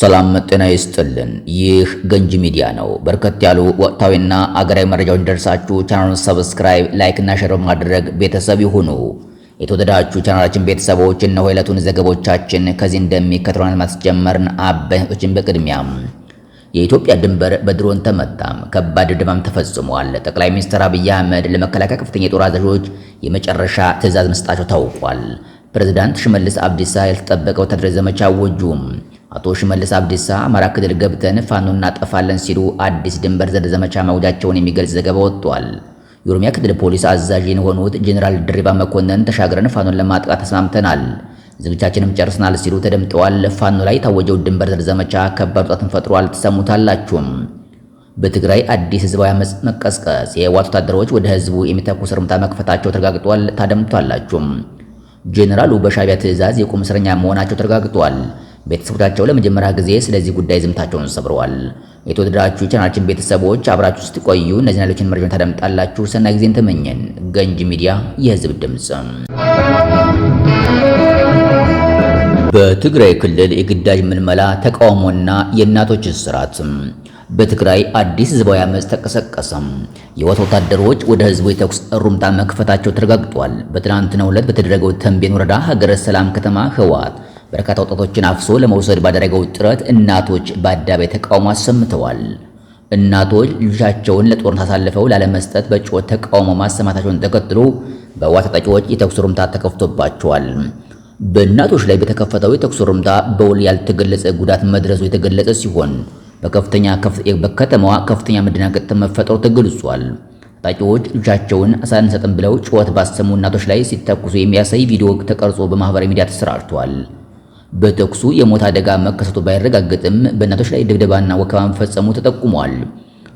ሰላም ጤና ይስጥልን። ይህ ገንጂ ሚዲያ ነው። በርከት ያሉ ወቅታዊና አገራዊ መረጃዎች ደርሳችሁ ቻናሉን subscribe፣ like እና share በማድረግ ቤተሰብ ይሁኑ። የተወደዳችሁ ቻናላችን ቤተሰቦች፣ እነሆ የዕለቱን ዘገቦቻችን ከዚህ እንደሚከተለው ማስጀመርን። አበይቶችን በቅድሚያም፣ የኢትዮጵያ ድንበር በድሮን ተመታም፣ ከባድ ድብደባም ተፈጽሟል። ጠቅላይ ሚኒስትር አብይ አህመድ ለመከላከያ ከፍተኛ የጦር አዛዦች የመጨረሻ ትዕዛዝ መስጠታቸው ታውቋል። ፕሬዝዳንት ሽመልስ አብዲሳ ያልተጠበቀ ወታደራዊ ዘመቻ አወጁ። አቶ ሽመልስ አብዲሳ አማራ ክልል ገብተን ፋኖ እናጠፋለን ሲሉ አዲስ ድንበር ዘለል ዘመቻ ማወጃቸውን የሚገልጽ ዘገባ ወጥቷል። የኦሮሚያ ክልል ፖሊስ አዛዥ የሆኑት ጄኔራል ድሪባ መኮንን ተሻግረን ፋኖን ለማጥቃት ተስማምተናል፣ ዝግጅታችንም ጨርሰናል ሲሉ ተደምጠዋል። ፋኖ ላይ የታወጀው ድንበር ዘለል ዘመቻ ከባድ ውጥረትን ፈጥሯል። ትሰሙታላችሁም። በትግራይ አዲስ ህዝባዊ አመጽ መቀስቀስ፣ የህወሓት ወታደሮች ወደ ህዝቡ የሚተኩስ እርምታ መክፈታቸው ተረጋግጧል። ታደምጡታላችሁም። ጄኔራሉ በሻዕቢያ ትዕዛዝ የቁም እስረኛ መሆናቸው ተረጋግጧል። ቤተሰቦቻቸው ለመጀመሪያ ጊዜ ስለዚህ ጉዳይ ዝምታቸውን ሰብረዋል። የተወደዳችሁ ቻናላችን ቤተሰቦች፣ አብራችሁ ስትቆዩ እነዚህን ሌሎችን መረጃዎች ታደምጣላችሁ። ሰናይ ጊዜን ተመኘን። ገንጂ ሚዲያ፣ የህዝብ ድምፅ። በትግራይ ክልል የግዳጅ ምልመላ ተቃውሞና የእናቶች እስራት። በትግራይ አዲስ ህዝባዊ አመፅ ተቀሰቀሰም። የህወሓት ወታደሮች ወደ ህዝቡ የተኩስ እሩምታ መክፈታቸው ተረጋግጧል። በትናንትናው ዕለት በተደረገው ተንቤን ወረዳ ሀገረ ሰላም ከተማ ህወሓት በርካታ ወጣቶችን አፍሶ ለመውሰድ ባደረገው ጥረት እናቶች በአደባባይ ተቃውሞ አሰምተዋል። እናቶች ልጆቻቸውን ለጦርነት አሳልፈው ላለመስጠት በጩኸት ተቃውሞ ማሰማታቸውን ተከትሎ በህወሓት ታጣቂዎች የተኩስ እሩምታ ተከፍቶባቸዋል። በእናቶች ላይ በተከፈተው የተኩስ እሩምታ በውል ያልተገለጸ ጉዳት መድረሱ የተገለጸ ሲሆን በከተማዋ ከፍተኛ መደናገጥ መፈጠሩ ተገልጿል። ታጣቂዎች ልጆቻቸውን አንሰጥም ብለው ጩኸት ባሰሙ እናቶች ላይ ሲተኩሱ የሚያሳይ ቪዲዮ ተቀርጾ በማህበራዊ ሚዲያ ተሰራጭቷል። በተኩሱ የሞት አደጋ መከሰቱ ባይረጋገጥም በእናቶች ላይ ድብደባና ወከባ መፈጸሙ ተጠቁሟል።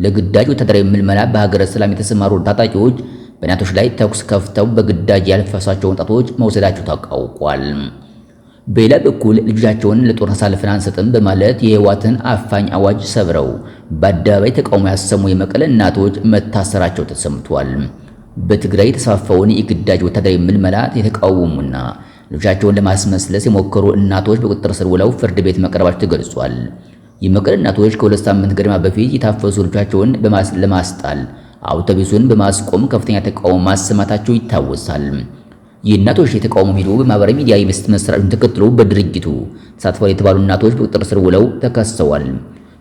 ለግዳጅ ወታደራዊ ምልመላ በሀገረ ሰላም የተሰማሩ ታጣቂዎች በእናቶች ላይ ተኩስ ከፍተው በግዳጅ ያልፈሷቸውን ወጣቶች መውሰዳቸው ታውቋል። በሌላ በኩል ልጆቻቸውን ለጦር አሳልፈን አንሰጥም በማለት የህወሓትን አፋኝ አዋጅ ሰብረው በአደባባይ ተቃውሞ ያሰሙ የመቀለ እናቶች መታሰራቸው ተሰምቷል። በትግራይ የተስፋፋውን የግዳጅ ወታደራዊ ምልመላ የተቃወሙና ልጆቻቸውን ለማስመለስ የሞከሩ እናቶች በቁጥጥር ስር ውለው ፍርድ ቤት መቅረባቸው ተገልጿል። የመቀለ እናቶች ከ2 ሳምንት ገደማ በፊት የታፈሱ ልጆቻቸውን ለማስጣል አውቶቡሱን በማስቆም ከፍተኛ ተቃውሞ ማሰማታቸው ይታወሳል። የእናቶች የተቃውሞ ቪዲዮ በማህበራዊ ሚዲያ መሰራጨቱን ተከትሎ በድርጊቱ ተሳትፈዋል የተባሉ እናቶች በቁጥጥር ስር ውለው ተከሰዋል።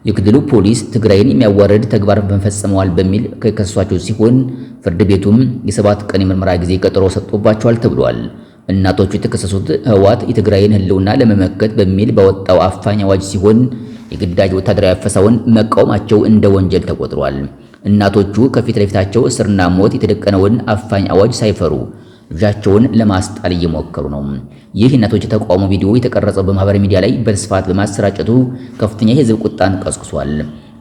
የክልሉ ፖሊስ ትግራይን የሚያዋርድ ተግባር ፈጽመዋል በሚል ከከሷቸው ሲሆን ፍርድ ቤቱም የ7 ቀን የምርመራ ጊዜ ቀጠሮ ሰጥቶባቸዋል ተብሏል። እናቶቹ የተከሰሱት ህወሓት የትግራይን ህልውና ለመመከት በሚል ባወጣው አፋኝ አዋጅ ሲሆን የግዳጅ ወታደራዊ አፈሳውን መቃወማቸው እንደ ወንጀል ተቆጥሯል። እናቶቹ ከፊት ለፊታቸው እስርና ሞት የተደቀነውን አፋኝ አዋጅ ሳይፈሩ ልጃቸውን ለማስጣል እየሞከሩ ነው። ይህ የእናቶች የተቃውሞ ቪዲዮ የተቀረጸው በማህበራዊ ሚዲያ ላይ በስፋት በማሰራጨቱ ከፍተኛ የህዝብ ቁጣን ቀስቅሷል።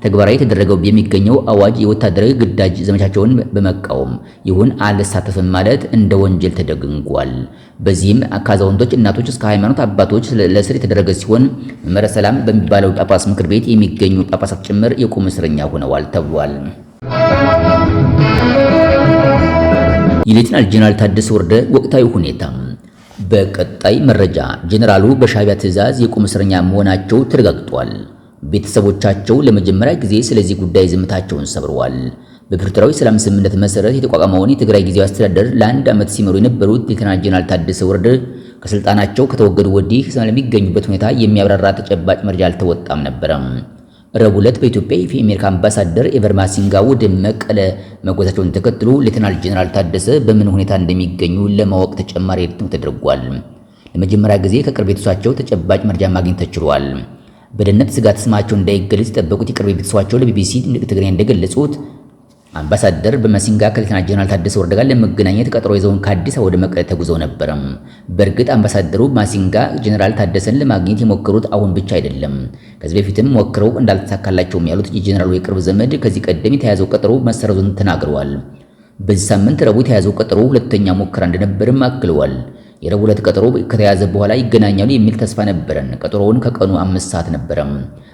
ተግባራዊ የተደረገው የሚገኘው አዋጅ የወታደራዊ ግዳጅ ዘመቻቸውን በመቃወም ይሁን አልሳተፍም ማለት እንደ ወንጀል ተደንግጓል። በዚህም ከአዛውንቶች እናቶች እስከ ሃይማኖት አባቶች ለእስር የተደረገ ሲሆን መንበረ ሰላም በሚባለው ጳጳስ ምክር ቤት የሚገኙ ጳጳሳት ጭምር የቁም እስረኛ ሆነዋል ተብሏል። የሌተናል ጄኔራል ታደሰ ወረደ ወቅታዊ ሁኔታ። በቀጣይ መረጃ ጄኔራሉ በሻዕቢያ ትዕዛዝ የቁም እስረኛ መሆናቸው ተረጋግጧል። ቤተሰቦቻቸው ለመጀመሪያ ጊዜ ስለዚህ ጉዳይ ዝምታቸውን ሰብረዋል። በፕሪቶሪያው የሰላም ስምምነት መሰረት የተቋቋመውን የትግራይ ጊዜያዊ አስተዳደር ለአንድ ዓመት ሲመሩ የነበሩት ሌተናል ጄኔራል ታደሰ ወረደ ከስልጣናቸው ከተወገዱ ወዲህ ስለሚገኙበት ሁኔታ የሚያብራራ ተጨባጭ መረጃ አልተወጣም ነበረም። ረቡዕ ዕለት በኢትዮጵያ የአሜሪካ አምባሳደር ኤቨር ማሲንጋ ወደ መቀለ መጓዛቸውን ተከትሎ ሌተናል ጄኔራል ታደሰ በምን ሁኔታ እንደሚገኙ ለማወቅ ተጨማሪ ተደርጓል። ለመጀመሪያ ጊዜ ከቅርብ ቤተሰባቸው ተጨባጭ መረጃ ማግኘት ተችሏል። በደህንነት ስጋት ስማቸው እንዳይገለጽ የጠበቁት የቅርብ ቤተሰባቸው ለቢቢሲ ትግርኛ እንደገለጹት አምባሳደር በማሲንጋ ከሌተናል ጄኔራል ታደሰ ወረደ ጋር ለመገናኘት ቀጠሮ ይዘውን ከአዲስ አበባ ወደ መቀለ ተጉዘው ነበር። በእርግጥ አምባሳደሩ ማሲንጋ ጄኔራል ታደሰን ለማግኘት የሞከሩት አሁን ብቻ አይደለም። ከዚህ በፊትም ሞክረው እንዳልተሳካላቸውም ያሉት የጄኔራሉ የቅርብ ዘመድ ከዚህ ቀደም የተያዘው ቀጠሮ መሰረዙን ተናግረዋል። በዚህ ሳምንት ረቡዕ የተያዘው ቀጠሮ ሁለተኛ ሙከራ እንደነበርም አክለዋል። የረቡዕ ዕለት ቀጠሮ ከተያዘ በኋላ ይገናኛሉ የሚል ተስፋ ነበረን። ቀጠሮውን ከቀኑ 5 ሰዓት ነበረም።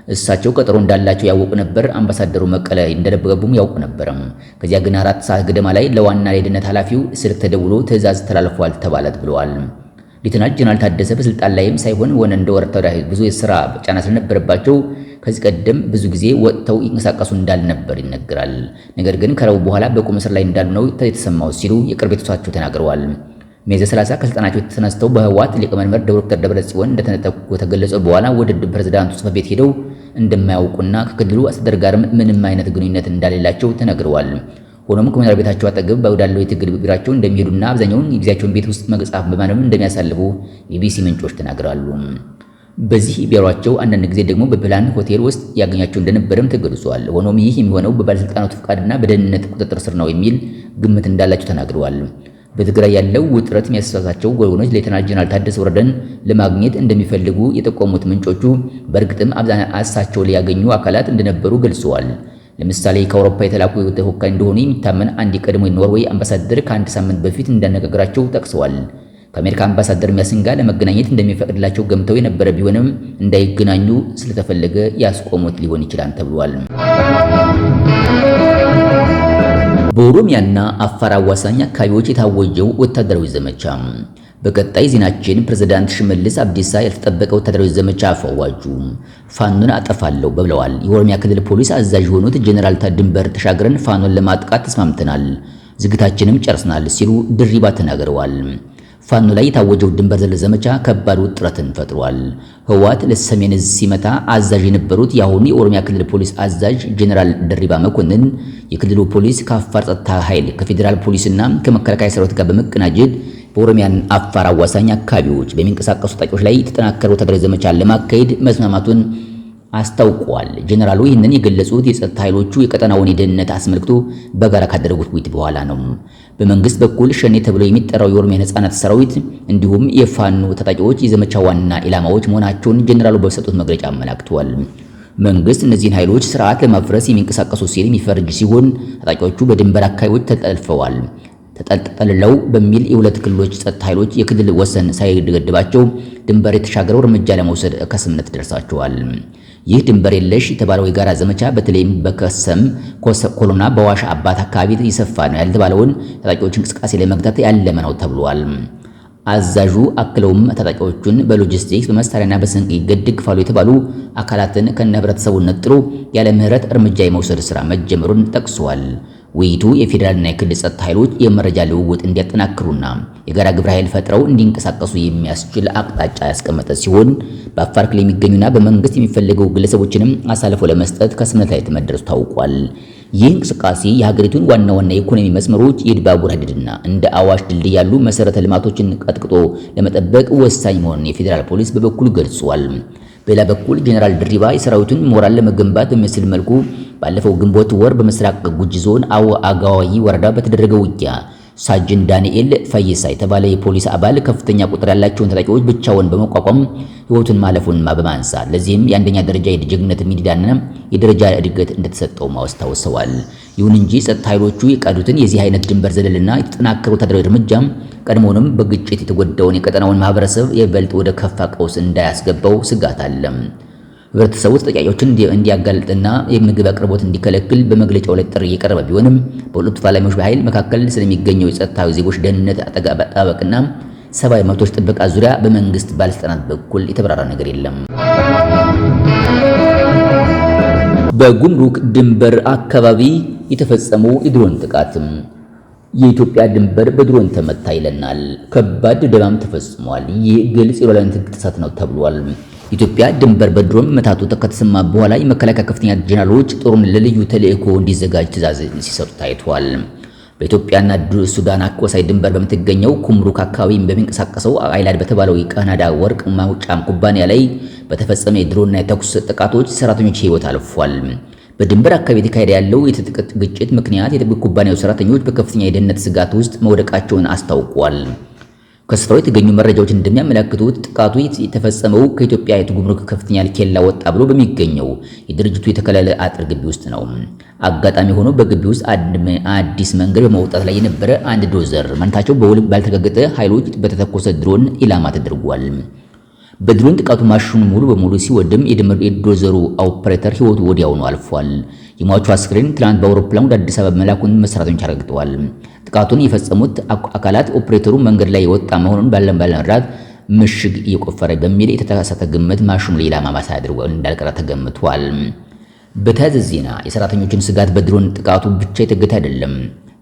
እሳቸው ቀጠሮ እንዳላቸው ያወቁ ነበር። አምባሳደሩ መቀለ እንደገቡም ያውቁ ነበረም። ከዚያ ግን 4 ሰዓት ገደማ ላይ ለዋና የደህንነት ኃላፊው ስልክ ተደውሎ ትዕዛዝ ተላልፏል ተባለት ብለዋል። ሌተናል ጀነራል ታደሰ በስልጣን ላይም ሳይሆን ሆነ እንደ ወታደራዊ ብዙ የስራ ጫና ስለነበረባቸው ከዚህ ቀደም ብዙ ጊዜ ወጥተው ይንቀሳቀሱ እንዳልነበር ይነገራል። ነገር ግን ከረቡዕ በኋላ በቁም እስር ላይ እንዳሉ ነው የተሰማው ሲሉ የቅርብ ቤተሰቦቻቸው ተናግረዋል። ሚያዝያ 30 ከስልጣናቸው ተነስተው በህወሓት ሊቀመንበር ዶክተር ደብረጽዮን እንደተነጠቁ ከተገለጸ በኋላ ወደ ፕሬዝዳንቱ ጽሕፈት ቤት ሄደው እንደማያውቁና ከክልሉ አስተዳደር ጋርም ምንም አይነት ግንኙነት እንዳሌላቸው ተነግረዋል። ሆኖም ከመኖሪያ ቤታቸው አጠገብ ወዳለው የትግል ቢሯቸው እንደሚሄዱና አብዛኛውን ጊዜያቸውን ቤት ውስጥ መጽሐፍ በማንበብ እንደሚያሳልፉ የቢቢሲ ምንጮች ተናግረዋል። በዚህ ቢሯቸው አንዳንድ ጊዜ ደግሞ በፕላን ሆቴል ውስጥ ያገኛቸው እንደነበረም ተገልጿል። ሆኖም ይህ የሚሆነው በባለስልጣናቱ ፍቃድና በደህንነት ቁጥጥር ስር ነው የሚል ግምት እንዳላቸው ተናግረዋል። በትግራይ ያለው ውጥረት የሚያሳስባቸው ወገኖች ሌተናል ጀነራል ታደሰ ወረደን ለማግኘት እንደሚፈልጉ የጠቆሙት ምንጮቹ በእርግጥም እሳቸው ሊያገኙ አካላት እንደነበሩ ገልጸዋል። ለምሳሌ ከአውሮፓ የተላኩ ተወካይ እንደሆኑ የሚታመን አንድ የቀድሞ የኖርዌይ አምባሳደር ከአንድ ሳምንት በፊት እንዳነጋገራቸው ጠቅሰዋል። ከአሜሪካ አምባሳደር ሚያስንጋ ለመገናኘት እንደሚፈቅድላቸው ገምተው የነበረ ቢሆንም እንዳይገናኙ ስለተፈለገ ያስቆሙት ሊሆን ይችላል ተብሏል። በኦሮሚያና አፋር አዋሳኝ አካባቢዎች የታወጀው ወታደራዊ ዘመቻ። በቀጣይ ዜናችን ፕሬዝዳንት ሽመልስ አብዲሳ ያልተጠበቀ ወታደራዊ ዘመቻ አዋጁ። ፋኖን አጠፋለሁ ብለዋል። የኦሮሚያ ክልል ፖሊስ አዛዥ የሆኑት ጀነራል ድንበር ተሻግረን ፋኖን ለማጥቃት ተስማምተናል፣ ዝግታችንም ጨርሰናል ሲሉ ድሪባ ተናግረዋል። ፋኖ ላይ የታወጀው ድንበር ዘለል ዘመቻ ከባድ ውጥረትን ፈጥሯል። ህወሓት ለሰሜን እዝ ሲመታ አዛዥ የነበሩት የአሁኑ የኦሮሚያ ክልል ፖሊስ አዛዥ ጀነራል ድሪባ መኮንን የክልሉ ፖሊስ ከአፋር ጸጥታ ኃይል ከፌዴራል ፖሊስና ከመከላከያ ሰራዊት ጋር በመቀናጀት በኦሮሚያን አፋር አዋሳኝ አካባቢዎች በሚንቀሳቀሱ ታጣቂዎች ላይ የተጠናከረ ወታደራዊ ዘመቻ ለማካሄድ መስማማቱን አስታውቋል። ጀነራሉ ይህንን የገለጹት የጸጥታ ኃይሎቹ የቀጠናውን የደህንነት አስመልክቶ በጋራ ካደረጉት ውይይት በኋላ ነው። በመንግስት በኩል ሸኔ ተብሎ የሚጠራው የኦሮሚያ ነጻነት ሰራዊት እንዲሁም የፋኖ ታጣቂዎች የዘመቻ ዋና ኢላማዎች መሆናቸውን ጀነራሉ በሰጡት መግለጫ አመላክተዋል። መንግስት እነዚህን ኃይሎች ስርዓት ለማፍረስ የሚንቀሳቀሱ ሲል የሚፈርጅ ሲሆን ታጣቂዎቹ በድንበር አካባቢዎች ተጠልፈዋል ተጠልለው በሚል የሁለት ክልሎች ጸጥታ ኃይሎች የክልል ወሰን ሳይገድባቸው ድንበር የተሻገረው እርምጃ ለመውሰድ ከስምምነት ደርሳቸዋል። ይህ ድንበር የለሽ የተባለው የጋራ ዘመቻ በተለይም በከሰም ኮሎና በዋሽ አባት አካባቢ የሰፋ ነው ያልተባለውን ታጣቂዎች እንቅስቃሴ ለመግታት ያለመ ነው ተብሏል። አዛዡ አክለውም ታጣቂዎቹን በሎጂስቲክስ በመሳሪያና በስንቅ ይደግፋሉ የተባሉ አካላትን ከነህብረተሰቡ ነጥሎ ያለ ምህረት እርምጃ የመውሰድ ስራ መጀመሩን ጠቅሰዋል። ውይይቱ የፌዴራልና የክልል ጸጥታ ኃይሎች የመረጃ ልውውጥ እንዲያጠናክሩና የጋራ ግብረ ኃይል ፈጥረው እንዲንቀሳቀሱ የሚያስችል አቅጣጫ ያስቀመጠ ሲሆን በአፋር ክልል የሚገኙና በመንግስት የሚፈለገው ግለሰቦችንም አሳልፎ ለመስጠት ከስምምነት ላይ መድረሱ ታውቋል። ይህ እንቅስቃሴ የሀገሪቱን ዋና ዋና የኢኮኖሚ መስመሮች፣ የባቡር ሀዲድና እንደ አዋሽ ድልድይ ያሉ መሰረተ ልማቶችን ቀጥቅጦ ለመጠበቅ ወሳኝ መሆኑን የፌዴራል ፖሊስ በበኩሉ ገልጿል። በሌላ በኩል ጀነራል ድሪባ የሰራዊቱን ሞራል ለመገንባት በሚመስል መልኩ ባለፈው ግንቦት ወር በምስራቅ ጉጂ ዞን አጋዋይ ወረዳ በተደረገው ውጊያ ሳጅን ዳንኤል ፈይሳ የተባለ የፖሊስ አባል ከፍተኛ ቁጥር ያላቸውን ታጣቂዎች ብቻውን በመቋቋም ሕይወቱን ማለፉን በማንሳት ለዚህም የአንደኛ ደረጃ የጀግንነት ሜዳሊያና የደረጃ እድገት እንደተሰጠው አስታውሰዋል። ይሁን እንጂ ጸጥታ ኃይሎቹ የቀዱትን የዚህ አይነት ድንበር ዘለልና የተጠናከረ ወታደራዊ እርምጃ ቀድሞውንም በግጭት የተጎዳውን የቀጠናውን ማህበረሰብ የበልጥ ወደ ከፋ ቀውስ እንዳያስገባው ስጋት አለ። ህብረተሰቡ ተጠያቂዎችን እንዲያጋልጥና የምግብ አቅርቦት እንዲከለክል በመግለጫው ላይ ጥሪ የቀረበ ቢሆንም በሁለቱ ተፋላሚዎች በኃይል መካከል ስለሚገኘው የጸጥታ ዜጎች ደህንነት አጠባበቅና ሰብአዊ መብቶች ጥበቃ ዙሪያ በመንግስት ባለስልጣናት በኩል የተብራራ ነገር የለም። በጉምሩክ ድንበር አካባቢ የተፈጸመው የድሮን ጥቃት። የኢትዮጵያ ድንበር በድሮን ተመታ ይለናል። ከባድ ድብደባም ተፈጽሟል። ይህ ግልጽ የሉዓላዊነት ጥሰት ነው ተብሏል። ኢትዮጵያ ድንበር በድሮን መታቱ ከተሰማ በኋላ የመከላከያ ከፍተኛ ጀነራሎች ጦሩን ለልዩ ተልእኮ እንዲዘጋጅ ትዕዛዝ ሲሰጡ ታይቷል። በኢትዮጵያና ሱዳን አዋሳኝ ድንበር በምትገኘው ኩምሩክ አካባቢ በሚንቀሳቀሰው አይላድ በተባለው የካናዳ ወርቅ ማውጫ ኩባንያ ላይ በተፈጸመ የድሮንና የተኩስ ጥቃቶች ሰራተኞች ሕይወት አልፏል። በድንበር አካባቢ የተካሄደ ያለው የትጥቅ ግጭት ምክንያት የኩባንያው ሰራተኞች በከፍተኛ የደህንነት ስጋት ውስጥ መውደቃቸውን አስታውቋል። ከስፍራው የተገኙ መረጃዎች እንደሚያመለክቱት ጥቃቱ የተፈጸመው ከኢትዮጵያ የጉምሩክ ከፍተኛ ኬላ ወጣ ብሎ በሚገኘው የድርጅቱ የተከለለ አጥር ግቢ ውስጥ ነው። አጋጣሚ ሆኖ በግቢ ውስጥ አዲስ መንገድ በመውጣት ላይ የነበረ አንድ ዶዘር ማንነታቸው በውል ባልተረጋገጠ ኃይሎች በተተኮሰ ድሮን ኢላማ ተደርጓል። በድሮን ጥቃቱ ማሽኑ ሙሉ በሙሉ ሲወድም የዶዘሩ ኦፕሬተር ሕይወቱ ወዲያውኑ አልፏል። የሟቹ አስክሬን ትናንት በአውሮፕላን ወደ አዲስ አበባ መላኩን ሰራተኞች አረጋግጠዋል። ጥቃቱን የፈጸሙት አካላት ኦፕሬተሩ መንገድ ላይ የወጣ መሆኑን ባለመረዳት ምሽግ እየቆፈረ በሚል የተሳሳተ ግምት ማሽኑ ኢላማ ሳያደርግ እንዳልቀረ ተገምቷል። በተያያዘ ዜና የሰራተኞችን ስጋት በድሮን ጥቃቱ ብቻ የተገታ አይደለም።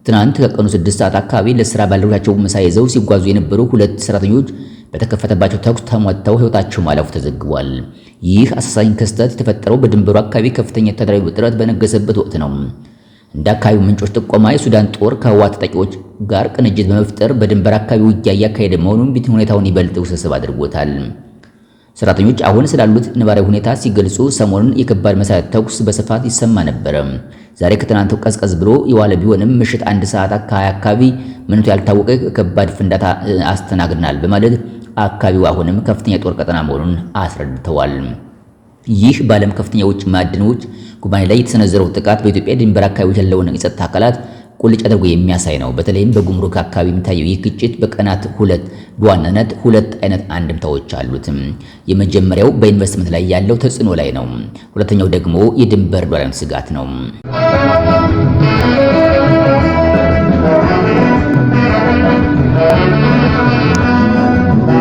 ትናንት ከቀኑ 6 ሰዓት አካባቢ ለስራ ባልደረቦቻቸው ምሳ ይዘው ሲጓዙ የነበሩ ሁለት ሰራተኞች በተከፈተባቸው ተኩስ ተመተው ሕይወታቸው ማለፉ ተዘግቧል። ይህ አሳዛኝ ክስተት የተፈጠረው በድንበሩ አካባቢ ከፍተኛ ወታደራዊ ውጥረት በነገሰበት ወቅት ነው። እንደ አካባቢው ምንጮች ጥቆማ የሱዳን ጦር ከህወሓት ታጣቂዎች ጋር ቅንጅት በመፍጠር በድንበር አካባቢ ውጊያ እያካሄደ መሆኑን ሁኔታውን ይበልጥ ውስብስብ አድርጎታል። ሰራተኞች አሁን ስላሉት ነባራዊ ሁኔታ ሲገልጹ ሰሞኑን የከባድ መሳሪያ ተኩስ በስፋት ይሰማ ነበረ። ዛሬ ከትናንቱ ቀዝቀዝ ብሎ የዋለ ቢሆንም ምሽት 1:20 አካባቢ ምንቱ ያልታወቀ ከባድ ፍንዳታ አስተናግድናል በማለት አካባቢው አሁንም ከፍተኛ የጦር ቀጠና መሆኑን አስረድተዋል። ይህ በዓለም ከፍተኛ የውጭ ማዕድኖች ኩባንያ ላይ የተሰነዘረው ጥቃት በኢትዮጵያ ድንበር አካባቢዎች ያለውን የጸጥታ አካላት ቁልጭ አድርጎ የሚያሳይ ነው። በተለይም በጉምሩክ አካባቢ የሚታየው ይህ ግጭት በቀናት ሁለት በዋናነት ሁለት አይነት አንድምታዎች አሉት። የመጀመሪያው በኢንቨስትመንት ላይ ያለው ተጽዕኖ ላይ ነው። ሁለተኛው ደግሞ የድንበር ሉዓላዊነት ስጋት ነው።